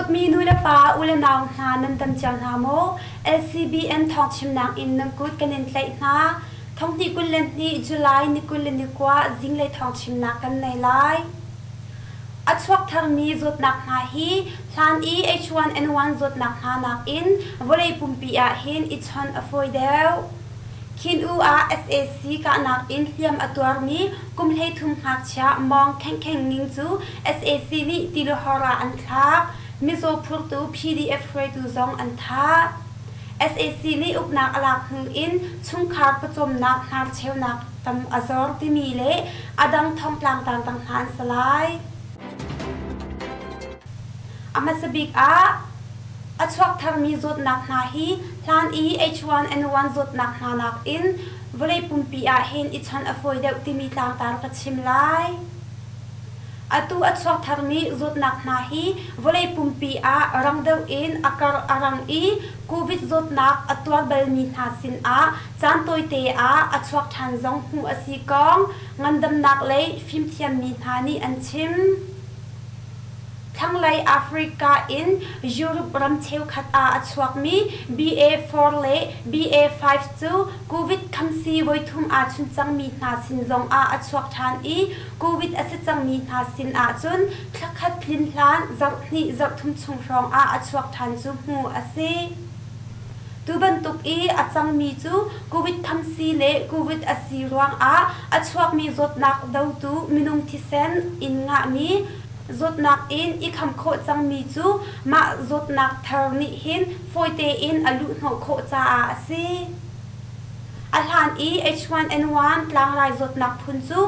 Dawtmi nu le pa, u le nau hna nan dam cio hna maw? LCBN thawngchimnak in nan kut kan in tlaih hna. Thonghnih 22 July ni 21 zinglei thawngchimnak kan nei lai. A chuak tharmi zawtnak hna hi hlan i H1N1 zawtnak hna nakin vawlei pumpi ah hin i chawnh a fawi deuh. Khin-U ah sac kahnak in hliam a tuarmi kum 13 ngakchia Mawng Kheng Kheng Ning cu sac nih tiluhor ah an thlak. Mizaw phurtu PDF hruaitu zong an thah. Sac nih uknak a lak hnu in chungkhar pawcawmnak hnarcheunak tam a zor timi le a dang thongtlang tangtang hna an si lai. A hmasa bik ah a chuak tharmi zawtnak hna hi hlan i H1N1 zawtnak hna nakin vawlei pumpi ah hin i chawnh a fawi deuh timi tlangtar ka chim lai. Atu a chuak tharmi zawtnak hna hi vawlei pumpi ah rang deuh in a karh a rang i COVID zawtnak a tuar balmi hna sinah caan tawite ah a chuak ṭhan zong hmuh a si kong ngandamnak lei fimthiammi hna nih an chim. Thlanglei Africa in Europe ram cheukhat ah a chuakmi BA4 le BA5 cu COVID khamsii voithum aa chun cangmi hna sin zongah a chuak ṭhan i COVID a si cangmi hna sin ahcun thlakhat tlin hlan zarhhnih zarhthum chung hrawng ah a chuak ṭhan cu hmuh a si. Tu bantuk i a cangmi cu COVID khamsii le COVID a si ruangah a chuakmi zawtnak dotu minung thisen in ngahmi zawtnak in i kham khawh cangmi cu mah zawtnak thar nih hin fawi tein a luhhnawh khawh caah a si. A hlan i H1N1 tlangrai zawtnak phun cu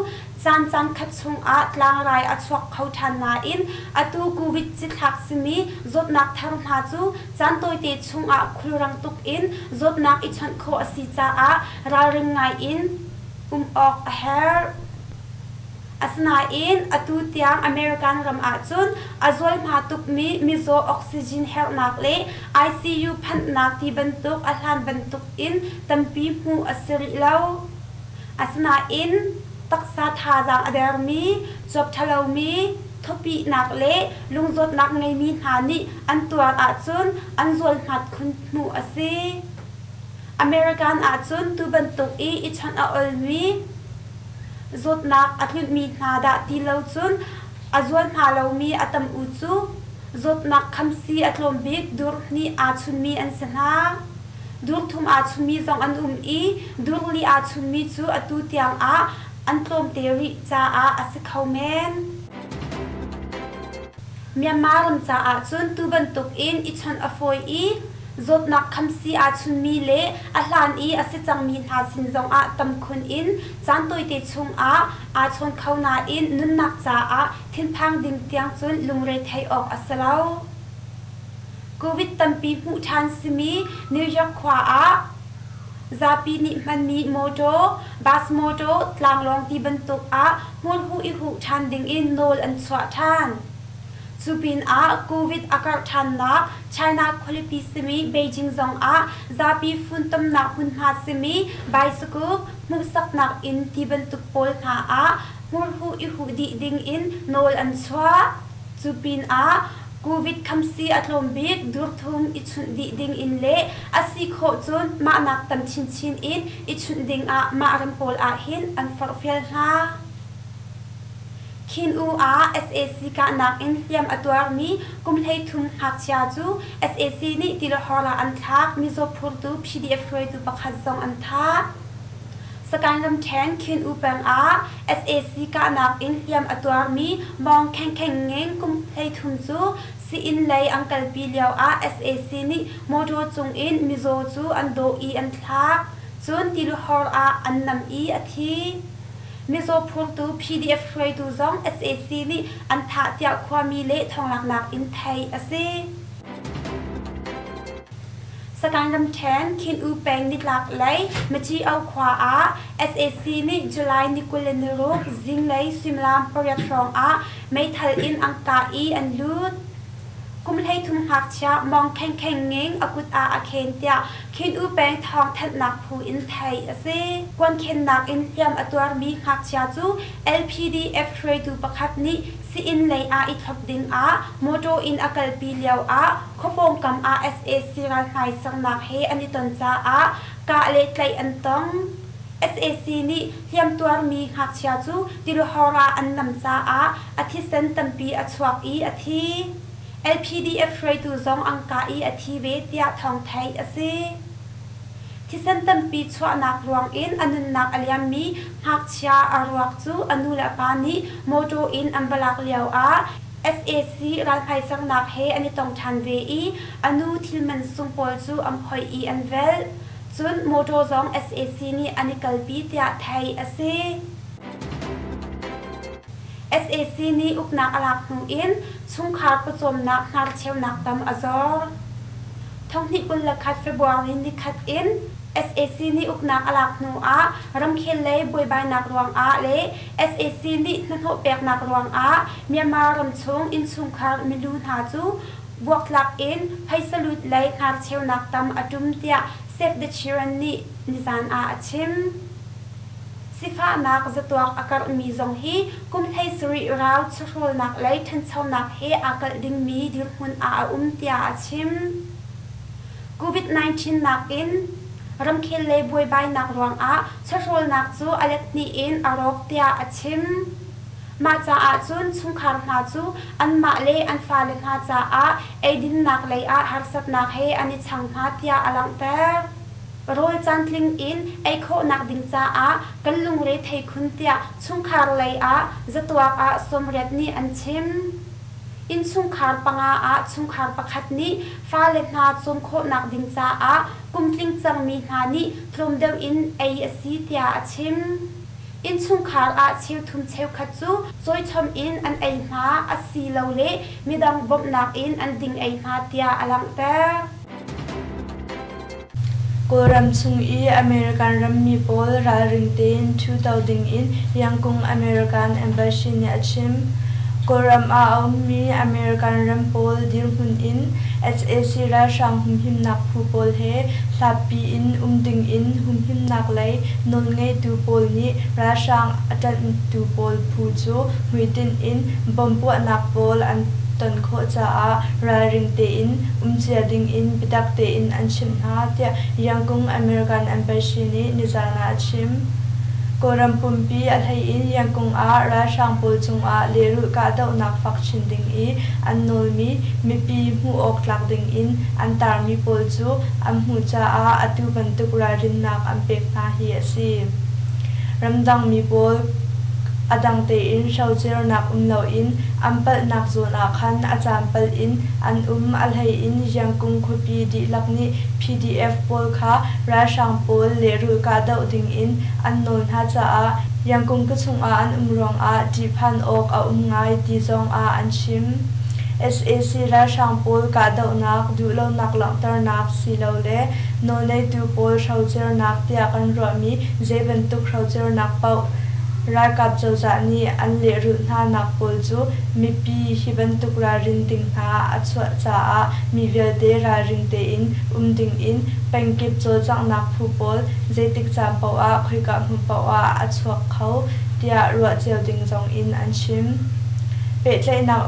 caan caankhat chungah tlangrai a chuak kho ṭhan nain atu COVID cithlak simi zawtnak thar hna cu caan tawite chungah khulrang tuk in zawtnak i chawnh khawh a si caah ralring ngai in um awk a herh. Asinain atu tiang American ram ahcun a zualhma tukmi mizaw oxygen herhnak le ICU phanhnak ti bantuk a hlan bantuk in tampi hmuh a si rih lo. Asinain taksa thazaang a dermi, cuap ṭhalomi, thawpihnak le lungzawtnak ngeimi hna nih an tuar ahcun an zualhmat khun hmuh a si. American ahcun tu bantuk i i chawnh a olmi zawtnak a tlunhmi hna dah ti lo cun a zual hna lomi a tam u cu zawtnak khamsii a tlawm bik dur hnih aa chunmi an si hna. Dur thum aa chunmi zong an um i dur li aa chunmi cu atu tiang ah an tlawmte rih caah a si kho men. Myanmar ram caah cun tu bantuk in i chawnh a fawi i zawtnak khamsii aa chunmi le a hlan i a si cangmi hna sin zongah tam khun in caan tawite chungah aa chawn kho nain nunnak caah thinphang ding tiang cun lungre theih awk a si lo. Covid tampi hmuh ṭhan simi New York khua ah zapi nih hmanmi mawṭaw, bus mawṭaw, tlanglawng ti bantuk ah hmurhuh i huh ṭhan dingin nawl an chuah ṭhan. Cu pinah Covid a karh ṭhannak China khualipi simi Beijing zongah zapi funtomnak hmunhma simi baisakup, hmuhsaknak inn ti bantuk pawl hna ah hmurhuh i huh dih dingin nawl an chuah. Cu pinah Covid khamsii a tlawm bik durthum i chunh dih ding in le a si khawh cun mahnak tam chinchin in i chunh ding ah mah ram pawl ahhin an forhfial hna. Khin-U ah sac kahnak in hliam a tuarmi kum 13 ngakchia cu sac nih tilawhor ah an thlak, mizaw phurtu PDF hruaitu pakhat zong an thah. Sagaing ramṭhen Khin-U peng ah sac kahnak in hliam a tuarmi Mawng Kheng Kheng Nging kum 33 cu sii-inn lei an kalpi lioah sac nih mawṭaw cung in mizaw cu an dawh i an thlak. Cun tiluhor ah an nam i a thi. Mizaw phurtu PDF hruaitu zong sac nih an thah tiah khuami le thawnglaknak in theih a si. Sagaing ramṭhen Khin-U peng nitlak lei Maci-o khua ah sac nih July ni 26 zinglei suimilam pariat hrawng ah meithal in an kah i an lut. Kum 13 ngakchia Mawng Kheng Kheng Nging a kut ah a khen tiah Khin-U peng thawngthanhnak phu in theih a si. Kuankhennak in hliam a tuarmi ngakchia cu LPDF hruaitu pakhat nih Sii-inn lei ah i thlop ding ah mawṭaw in a kalpi lio ah khua pawngkam ah sac ralhmai sernak he an i ton caah kah le tlaih an tong. Sac nih hliamtuarmi ngakchia cu tiluhor ah an nam caah a thisen tampi a chuak i a thi. LPDF hruaitu zong an kah i a thi ve tiah thawng theih a si. Thisen tampi chuahnak ruangin a nunnak a liammi ngakchia a ruak cu a nu le a pa nih mawṭaw in an va lak lioah sac ralhmaisernak he an i tong ṭhan ve i a nu thil mansung pawl cu an phoih i an velh. Cun mawṭaw zong sac nih an i kalpi tiah theih a si. Sac nih uknak a lak hnu in chungkhar pawcawmnak hnarcheunak tam a zor. Thonghnih 21 February nikhat in sac nih uknak a lak hnu ah ramkhel lei buaibainak ruangah le sac nih hnahnawh peknak ruangah Myanmar ramchung innchungkhar milu hna cu buaktlak in phaisalut lei hnarcheunak tam a ṭum tiah Save the Children nih nizan ah a chim. Sifahnak zatuak a karhmi zong hi kum 17 rau chawhrawlnak lei ṭhanchonak he aa kalh dingmi dirhmun ah a um tiah a chim. COVID-19 nakin ramkhel lei buaibainak ruangah chawhrawlnak cu a let hnih in a rawk tiah a chim. Mah caah cun chungkhar hna cu anmah le an fale hna caah eidinnak lei ah harsatnak he an i chang hna tiah a langhter. Rawl caantling in ei khawhnak ding caah kan lungre thei khun tiah chungkhar lei ah zatuak ah 80 nih an chim. Innchungkhar panga ah chungkhar pakhat nih fale hna cawm khawhnak ding caah kumtling cangmi hna nih tlawm deuh in ei a si tiah a chim. Innchungkhar ah cheuthum cheukhat cu cawichom in an ei hna asilole midang bawmhnak in an ding ei hna tiah a langhter. Kawlram chung i American rammi pawl ralring tein ṭhuto dingin Yangon American Embassy nih a chim. Kawlram ah a ummi American ram pawl dirhmun in sac ralhrang humhimnak phu pawl he hlatpi in um dingin humhimnak lei nawlngeitu pawl nih ralhrang a ṭanhtu pawl phu cu hmuitinh in bomb puahnak pawl an ton khawh caah ralring tein um cia dingin biatak tein an chimh hna, tiah Yangon American Embassy nih nizaan ah a chim. Kawlram pumpi a hleiin Yangon ah ralhrang pawl cungah lehrulh kahdohnak fak chin ding i an nawlmi mipi hmuh awk tlak dingin an tarmi pawl cu an hmuh caah atu bantuk ralrinnak an pek hna hi a si. Ramdangmi pawl a dang tein hrocernak um loin an palhnak zawn ah khan a caan palh in an um. A hlei in Yangon khuapi dihlak nih PDF pawl kha ralhrang pawl lehrulh kahdoh dingin an nawl hna caah Yangon khuachung ah an um ruangah ṭihphan awk a um ngai ti zong ah an chim. Sac ralhrang pawl kahdohnak, duhlonak langhternak silole nawlneitu pawl hrocernak tiah kan ruahmi zeibantuk hrocernak paoh ralkap cozah nih an lehrulh hna nak pawl cu mipi hi bantuk ralrin ding hna a chuah caah mi vialte ralring tein um dingin pengkip cawlcanghnak phu pawl zeitik caan paoh ah khoika hmun paoh ah a chuak kho tiah ruah cio ding zong in an chim. Pehtlaihnak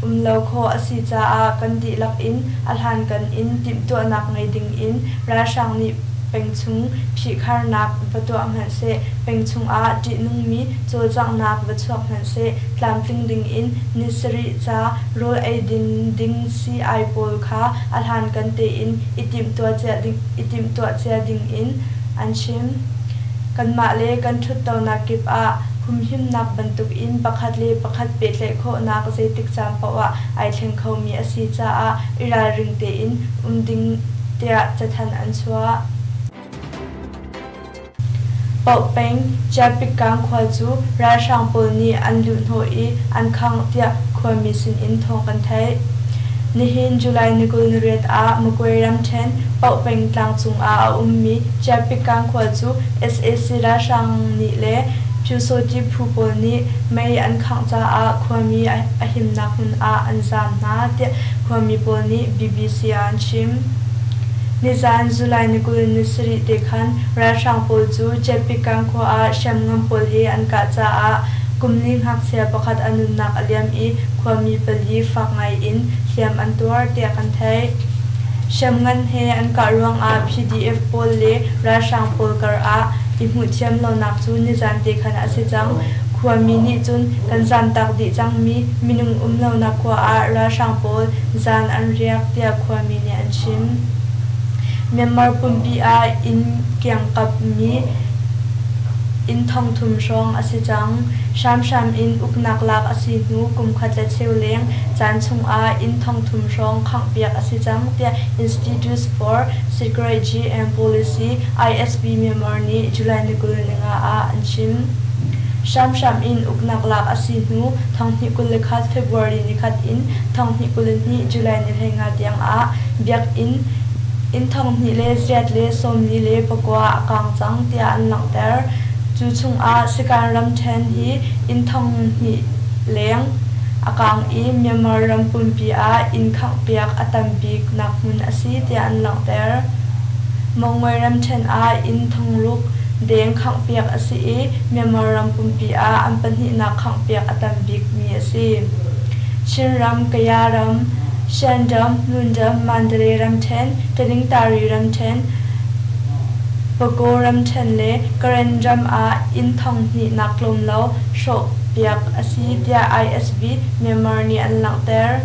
um lo khawh a si caah kan dihlak in a hlankan in timhtuahnak ngei ding in ralhrang nih pengchung phihkharnak va tuah hmanhseh, pengchung ah ṭihnungmi cawlcanghnak va chuak hmanhseh, tlamtling ding in ni sarih ca rawl eidin ding sii-ai pawl kha a hlankan tein i timhtuah cia ding in an chim. Kanmah le kan ṭhuttonak kip ah humhimnak bantuk in pakhat le pakhat pehtlaih khawhnak zeitik caan paoh ah ai thleng khomi a si caah i ralring tein um ding tiah cathanh an chuah. Paohpeng, Chiapikang khua cu ralhrang pawl nih an luhhnawh i an khangh tiah khuami sinin thawng kan theih. Nihin July ni 28 ah Magway ramṭhen Paohpeng tlang cungah a ummi Chiapikang khua cu sac ralhrang nih le Pyusawhti phu pawl nih mei an khangh caah khuami a himnak hmun ah an zaam hna tiah khuami pawl nih bbc ah an chim. Nizaan July ni 27 te khan ralhrang pawl cu Chiapikang khua ah hriamngan pawl he an kah caah Kumli ngakchia pakhat a nunnak a liam i khuami pali fak ngai in hliam an tuar tiah kan theih. Hriamngan he an kah ruangah PDF pawl le ralhrang pawl kar ah i hmuhthiam lonak cu nizan te khan a si cang. Khuami nih cun kan zamtak dih cangmi minung um lonak khua ah ralhrang pawl zan an riak tiah khuami nih an chim. Myanmar pumpi ah inn kiangkap mi inn 3000 hrawng a si cang. Hramhram in uknak lak a si hnu kum khat le cheu leng caan chungah inn 3000 hrawng khanghpiak a si cang tiah Institute for Security and Policy ISP Myanmar nih July ni 25 ah an chim. Hramhram in uknak lak a si hnu 2021 February ni khat in 2022 July ni 15 tiang ah biakinn inn 2849 a kaang cang tiah an langhter. Cu chungah Sikan ramṭhen hi inn 2000 leng a kaang i Myanmar ram pumpi ah inn khanghpiak a tam bik nak hmun a si tiah an langhter. Mongwe ramṭhen ah inn 6000 deng khanghpiak a si i Myanmar ram pumpi ah an pahnihnak khanghpiak a tam bikmi a si. Chinram, Kaya ram, Shan ram, Ngun ram, Mandalay ramṭhen, Taningtari ramṭhen, Pago ramṭhen le Karen ram ah inn 2000 nak tlawm lo hrawhpiak a si tiah ISB Myanmar nih an langhter.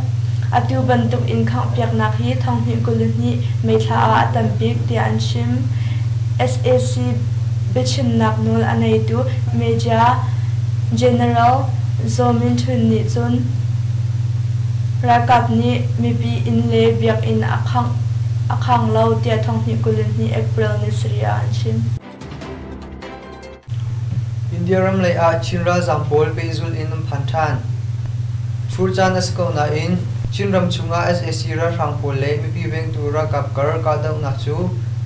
Atu bantuk inn khanghpiaknak hi 2022 May thla ah a tam bik tiah an chim. Sac biachimnak nawl a neitu Major General Zaw Min Htun nih cun ralkap nih mipi inn le biakinn a khang lo tiah 2022 April ni sarih ah an chim. India ram lei ah Chin ralzaam pawl pehzulh in an phan ṭhan. Fur caan a si ko nain Chinram chungah sac ralhrang pawl le mipi vengtu ralkap kar kahdohnak cu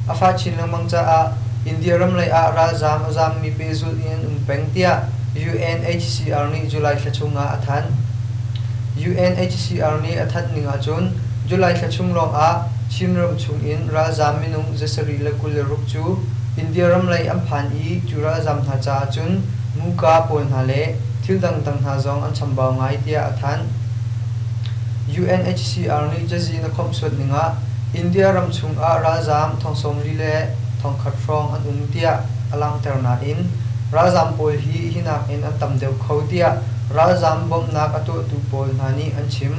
a fah chin lengmang caah India ram lei ah ralzaam a zaammi pehzulh in an um peng tiah UNHCR nih July thla chungah a thanh. UNHCR nih a thanh ning ahcun July thla chung lawngah Chinram chungin ralzaam minung 726 cu India ram lei an phan i cu ralzaam hna caah cun muka pawl hna le thil dangdang hna zong an chambau ngai tiah a thanh. UNHCR nih cazin a khawmhsuat ning ah India ram chungah ralzaam 43,000 hrawng an um tiah a langhter nain ralzaam pawl hi hi nakin an tam deuh kho tiah ralzaam bawmhnak a tuahtu pawl hna nih an chim.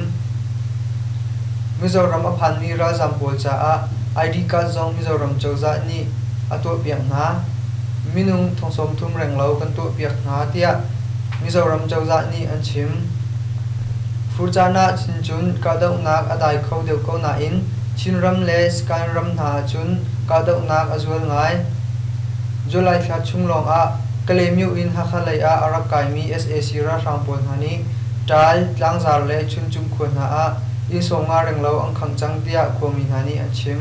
Mizoram a phanmi ralzaam pawl caah ID card zong Mizoram cozah nih a tuahpiak hna. Minung 30,000 renglo kan tuahpiak hna tiah Mizoram cozah nih an chim. Fur caan ah cun kahdohnak a dai kho deuh ko nain Chinram le Skan ram hna ahcun kahdohnak a zual ngai. July thla chung lawngah Kalaymyo in Hakha lei ah a rak kaimi sac ralhrang pawl hna nih Ṭaal, Tlangzar le Chuncung khua hna ah inn 50 renglo an khangh cang tiah khuami hna nih an chim.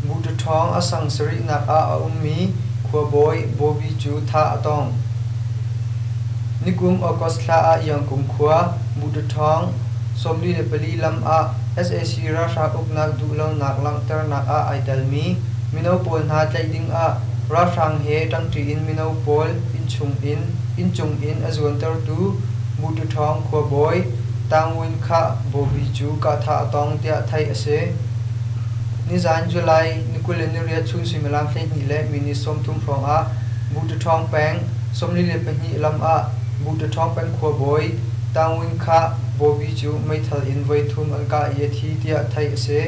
Buṭaṭhawng a sang sarihnak ah a ummi khuabawi Bobby cu thah a tong. Nikum August thla ah Yangkung khua Buṭaṭhawng 44 lam ah sac ralhrang uknak duhlonak langhternak ah ai telmi mino pawl hna tlaih dingah ralhrang he ṭangṭi in mino pawl inncung in a zuantertu Buṭaṭhawng khuabawi Tangwin Khah Bobby cu kahthah a tong tiah theih a si. Nizan July ni 28 chun suimilam 12 le minute 30 hrawng ah Buṭaṭhawng peng 42 lam ah Buṭaṭhawng peng khuabawi Tangwin Khah Bobby cu meithal in voithum an kah i a thi tiah theih a si.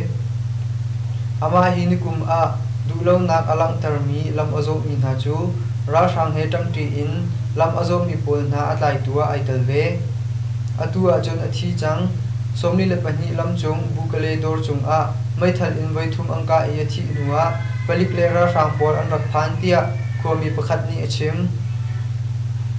Amah hi nikum ah duhlonak a langhtermi lam a zawhmi hna cu ralhrang he ṭangṭi in lam a zawhmi pawl hna a tlaitu ah ai tel ve. Atu ahcun a thi cang. 42 lam cung Bukale dawr cungah meithal in voithum an kah i a thih hnuah palik le ralhrang pawl an rak phan tiah khuami pakhat nih a chim.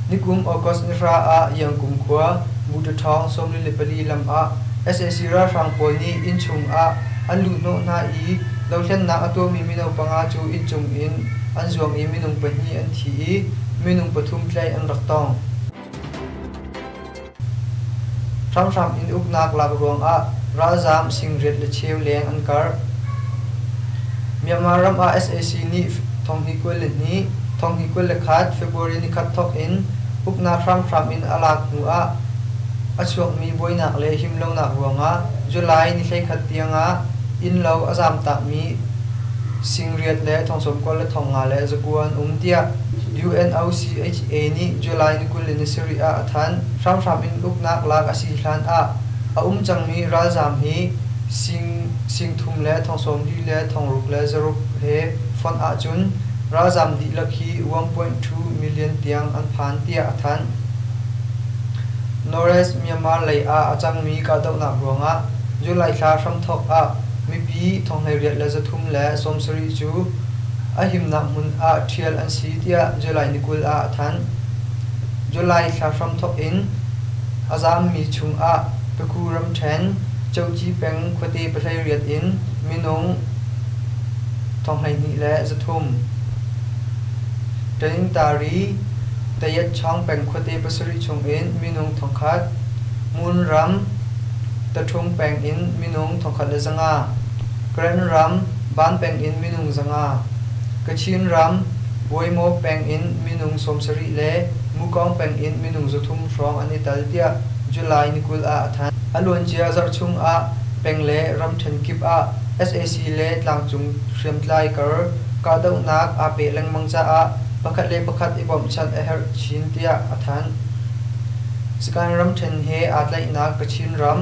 Nikum August ni 9 ah Yangkum khua Buṭaṭhawng 44 lam ah sac ralhrang pawl nih innchung ah an luhhnawh hna i dothlennak a tuahmi mino panga cu innchung in an zuang i minung pahnih an thi i minung pathum tlaih an rak tong. Hramhram in uknak lak ruangah ralzaam singriat le cheu leng an karh. Myanmar ram ah sac nih 2022 2021 February nikhat thawk in uknak hramhram in a lak hnu ah a chuakmi buainak le himlonak ruangah July ni 11 tiangah innlo a zamtakmi 8,909 509 an um tiah UNOCHA nih July ni 27 ah a thanh. Hramhram in uknak lak a si hlan ah a um cangmi ralzaam hi 3,046,600 he fonh ahcun ralzaam dihlak hi 1.2 million tiang an phan tiah a thanh. North Myanmar lei ah a cangmi kahdohnak ruangah July thla hramthawk ah mipi 18,370 cu a himnak hmun ah ṭhial an si tiah July ni 20 ah a thanh. July thla hramthawk in a zaammi chungah Pakhu ramṭhen Coci peng khuate 18 in minung 12300. Tanintari Tayatchawng peng khuate pasarih chungin minung 1000, Mun ram Taṭhung peng in minung 1500, Karen ram Ban peng in minung 500, Kachin ram Buaimaw peng in minung 70 le Mukawng peng in minung 300 hrawng an i tel tiah July ni 20 ah a thanh. A luancia zarh chungah peng le ramṭhen kip ah sac le tlangcung hriamtlai kar kahdohnak aa peh lengmang caah pakhat le pakhat i bawmhchanh a herh chin tiah a thanh. Sagaing ramṭhen he aa tlaihnak Kachin ram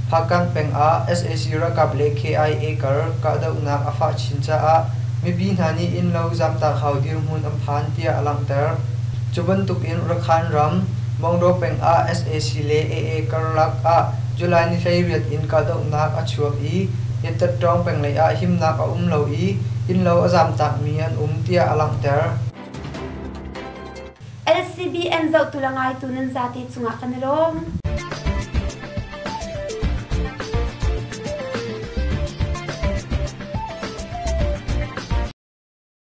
Phakanh peng ah sac ralkap le KIA kar kahdohnak a fah chin caah mipi hna nih innlo zamtak hau dirhmun an phan tiah a langhter. Cu bantukin Rakhine ram Maungdaw peng ah sac le AA karlak ah July ni 18 in kahdohnak a chuak i Yettatṭawng peng lei ah himnak a um lo i innlo a zamtakmi an um tiah a langhter. LCBN zohtu le ngaitu nan zate cungah kan i lawm.